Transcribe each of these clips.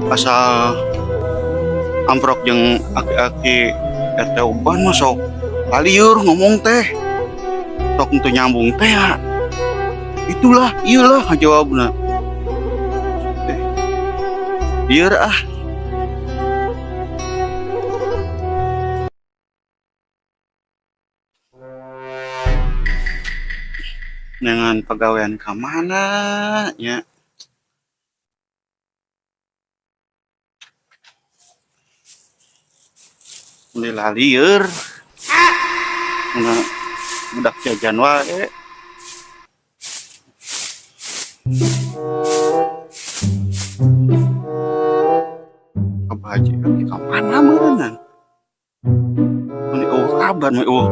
Asal amprok jeung aki-aki RT Uban mah sok lalieur ngomong teh. Sok teu nyambung teh ya. Itulah, iyalah jawabna. Eh, lieur ah. Dengan pegawaian ka mana nya? Mulai lalieur. Mana budak jajan wae. Abah Haji Aki ka mana meureunnan? Mun euweuh kabar mah euweuh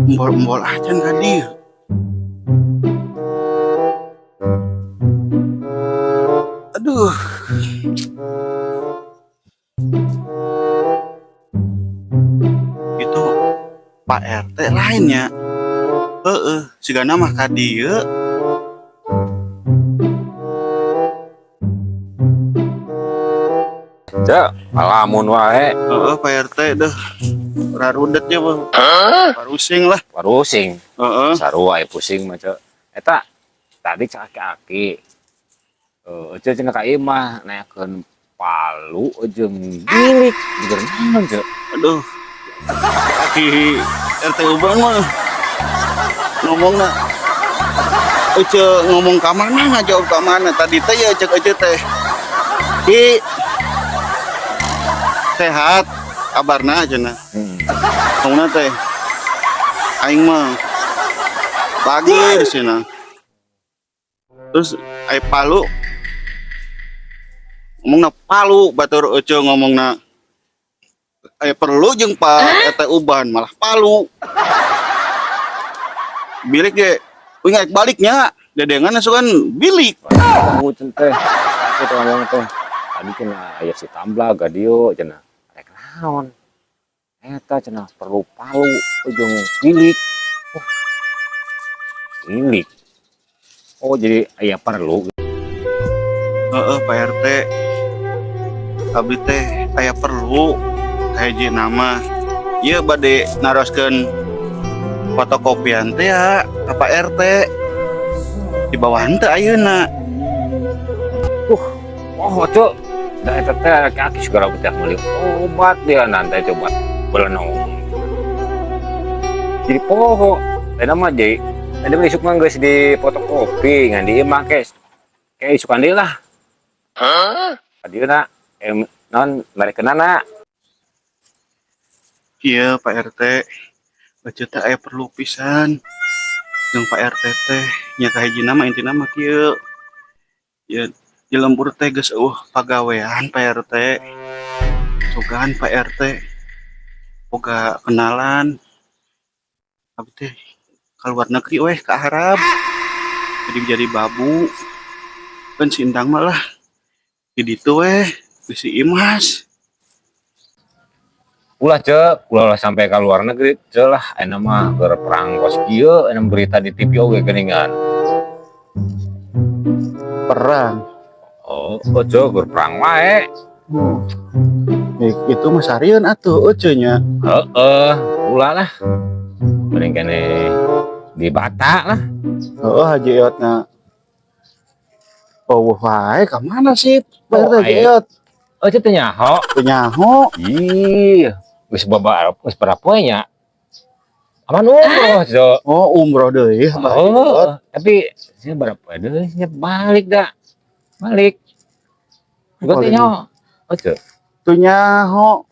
embol-embol acan ka dieu. Aduh. Itu Pak RT lainnya. Heeh, sigana mah ka dieu. Cek, ngalamun wae. Heeh, Pak RT deh. Rarudet ya, Bang. Parusing lah. Parusing. Heeh. Sarua aya pusing mah, Cek. Eta tadi cek aki-aki. Ece cenah ka imah naekeun palu jeung bilik jeung naon, Cek? Aduh. Aki RT Ubang mah ngomongna Ece ngomong ka mana ngajawab ka mana tadi teh ya cek Ece teh. Ki sehat kabarna cenah. Ngomongna teh aing mah bager cenah. Terus ai palu ngomongna palu batur Ece ngomongna aya perlu jeung Pak RT Uban malah palu. Bilik ge uing baliknya dedengan asukan bilik. Kamu teh kita ngomong teh tadi cenah aya si Tambla gadio cenah rek naon eta cenah perlu palu jeung bilik. Oh, bilik. Oh, jadi aya perlu. Heeh, Pak RT. Abdi teh aya perlu kahiji nama. Ieu bade naroskeun fotokopian teh ya ka Pak RT. Di bawah henteu ayeuna. Oh, cuk. Da eta teh kaki segala betah meuli obat dia nanti teh obat belenong. Jadi poho. Eta mah jadi ada mah isuk mah geus di fotokopi ngan di imah ke kayak isukan deui lah. Hah? Adieuna non merekenana. Iya Pak RT. Ece teh aya perlu pisan. Jeung Pak RT teh nya kahiji nama intina mah kieu. Ya di lembur teh geus eueuh pagawean Pak RT. Sugan Pak RT boga kenalan. Abdi teh ka luar negeri weh ka Arab. Jadi babu. Kan si Indang mah lah di ditu weh di si Imas. Ulah cek, ulah lah sampai ke luar negeri, cek lah, enak mah berperang kos kieu, enak berita di TV oge geuningan. Perang. Oh, oh cek berperang wae. Itu mah sarieun atuh ece nya. Heeh, ulah lah. Mending kene di Bata lah. Heeh, Haji Eotna. Oh, wae ka mana sih? Pak Oh, RT Haji ayo. Eot. Oh, cek teh nyaho. Teu nyaho. Ih, geus baba geus berapa poe nya? Aman umroh, Cok. Oh, umroh deui Abah Haji Eot. Oh, tapi saya berapa poe deui nya balik dah. Balik. Gua teh nyaho. Oh, Cok. Teu nyaho.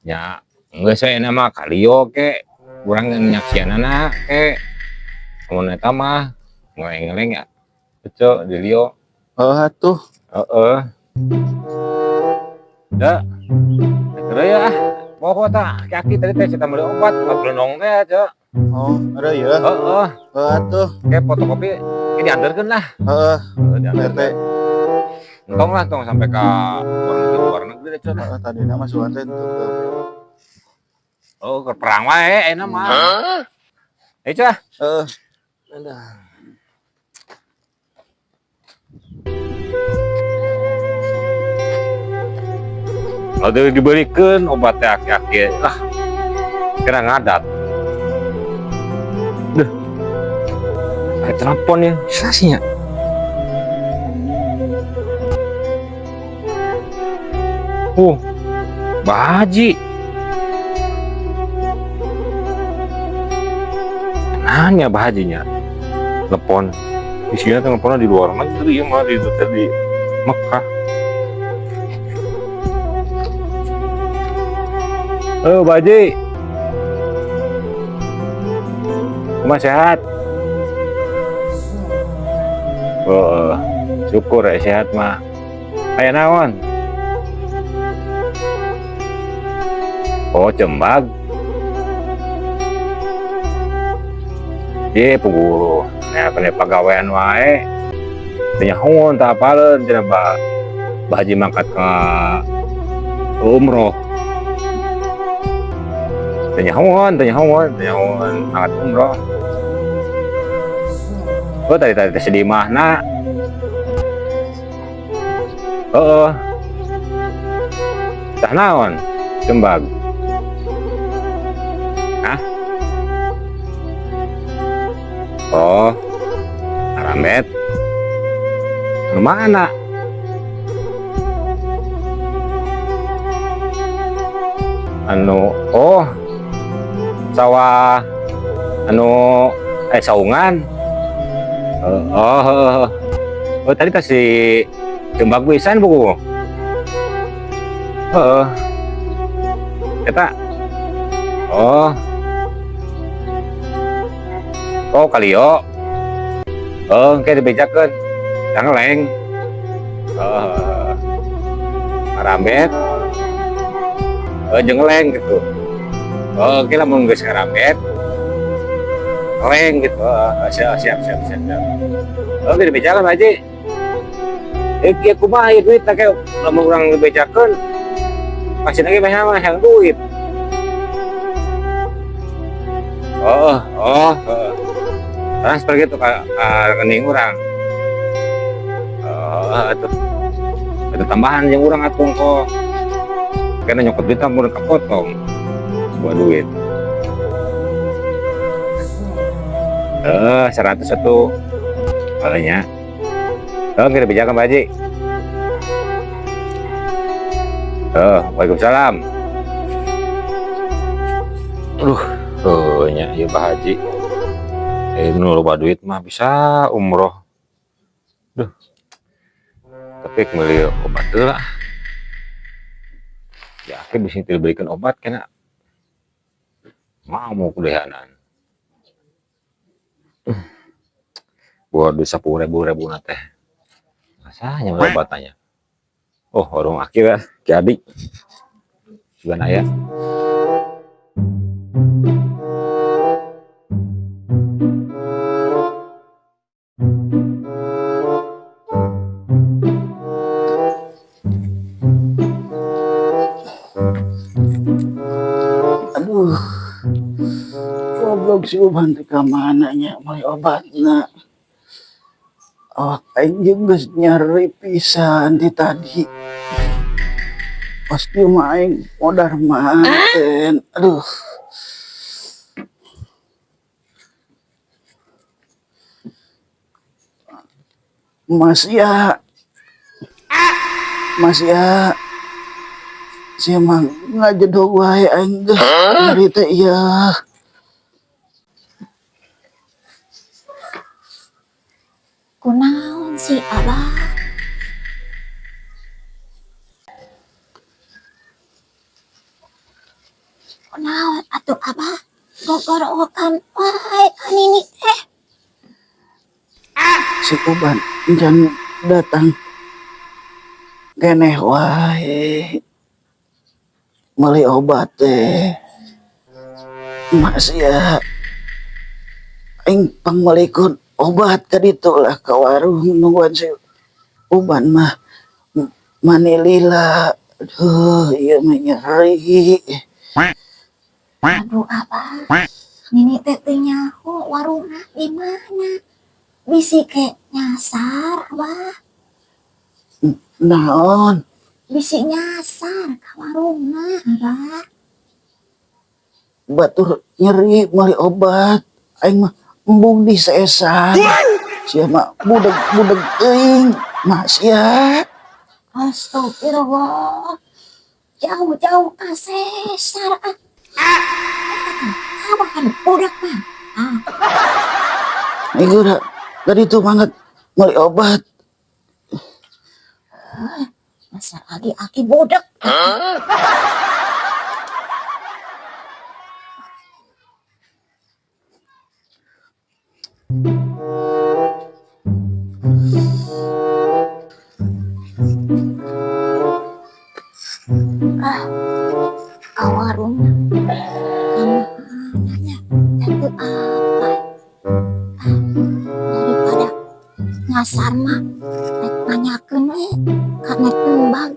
Nya, geus we nama kalio ke urang nyaksianana ke. Mun eta mah ngeleng-ngeleng ya. Cok, di Lio. Heeh atuh. Heeh. Da. Terus ya. Poho tah kaki tadi teh cerita meuli obat, obat belenong teh, Cok. Oh, ada ya. Heeh. Heeh atuh. Kayak fotokopi ini diantarkeun lah. Heeh. Heeh, diantarkeun. Entong lah, entong sampai ke luar negeri deh, Cok. Heeh, tadi nama sugan teh untuk ke Oh, ke perang wae enak mah. Eh, Cok. Heeh. Aduh. Lalu dibelikan obat teh aki-aki lah. Kira ngadat. Duh. Ada telepon ya, sasinya. Oh, Bah Haji. Nanya Bah Hajinya. Telepon. Isinya teleponnya di luar negeri ya, malah di di Mekah. Oh, Bah Haji. Kumaha, sehat? Oh, syukur ya sehat mah. Aya naon? Oh, cembag. Ye, puguh. Nah, kena pagawean wae. Teu nyahoan tah apaleun cenah Bah Haji mangkat ka umroh. Teu nyahoan, teu nyahoan, teu nyahoan mangkat umroh. Oh, tadi tadi teh di imahna. Heeh. Tah naon? Cembag. Hah? Oh, Arambet. Anu mana? Anu, oh, sawah anu saungan. Oh, oh, oh, oh, tadi kasih cembag pisan buku. Heeh. Eta. Oh. Oh, kalio. Oh, engke dibejakeun. Jangan leng. Oh. Arambet. Oh, jeung leng gitu. Oh, oke lah mun geus ngarambet. Leng gitu. Oh, siap, siap, siap, siap, siap. Oh, dibejakeun, Pak Haji. Eh, kieu kumaha ieu duit teh lamun urang dibejakeun. Pasti lagi banyak mah yang duit. Oh, oh, oh. Transfer gitu ke rekening urang. Oh, atuh. Ada tambahan yang urang atuh kok. Karena nyokot duit mun kepotong buat duit. Eh, 101 kalanya. Oh, kita bicara Pak Haji. Oh, waalaikumsalam. Aduh, oh nya ieu Pak Haji. Eh, nu loba duit mah bisa umroh. Duh. Tapi meuli obat heula. Ya, akhirnya bisa diberikan obat kena mau kudehanan. Buat duit 10.000 ribu teh. Rasanya meuli obatnya. Oh, warung akhir ya, Ki Adi. Juga aya. Aduh. Goblok si Uban teh ka mana nya meuli obatna. Awak aing jeung geus nyeri pisan ti tadi. Pasti mah aing modar manten. Aduh. Mas ya. Mas ya. Si emang ngajedog wae aing geus nyeri teh ieu. Kunaon sih, Abah? Kunaon atuh, Abah? Gogorowokan wae ka nini teh. Si Uban encan datang keneh wae meuli obat teh. Mas ya, aing pangmeulikeun obat ka ditu lah ka warung nungguan si Uban mah manilila. Aduh, ieu mah nyeri. Aduh, Abah. Nini teh teu nyaho warungna di mana. Bisi ke nyasar, Abah. Naon? Bisi nyasar ka warungna, Abah. Batur nyeri meuli obat. Aing mah embung disesan. Sia mah budeg-budeg teuing. Mah sia. Astagfirullah. Jauh-jauh ka sesar ah. Abah kan budak mah. Ah, Geura tadi tuh banget meuli obat. Masa lagi aki budak. Ah, ka warung. Nanya, itu apa? Ah, daripada nyasar mah, rek nanyakeun we ka nek embag.